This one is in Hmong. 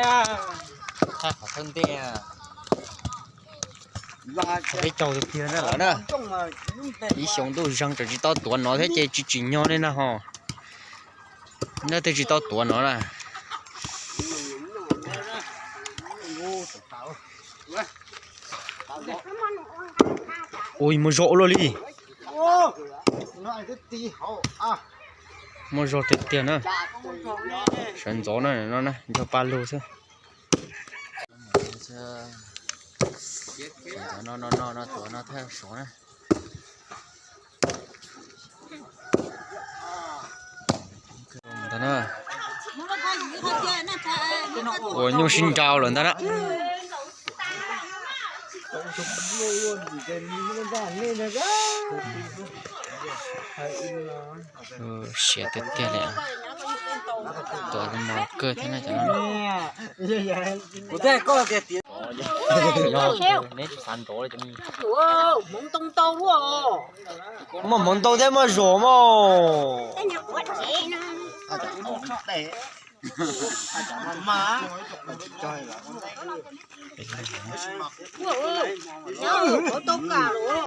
Thaj qhov thawj ntej. Peb caug tiag tiag na lawm na. Ib xyoo ntuj zeeg tseem tsis tau tuav no thiab ces tsis tsim nyog li na ho. Leej twg tsis tau tuav no na. Ui, muaj zog ua luaj li. Muaj zog tiag tiag na. Sawv ntxov na, no na, nrog paj lug xwb. No no no no, tuav no thaj suav na. Ntag na. Ua nyuj sib nrau lawm ntag na. Siav tiag tiag li. Tuav mos kawg thiab na cov no. Muaj hmoov ntoo thiab muaj zog mog.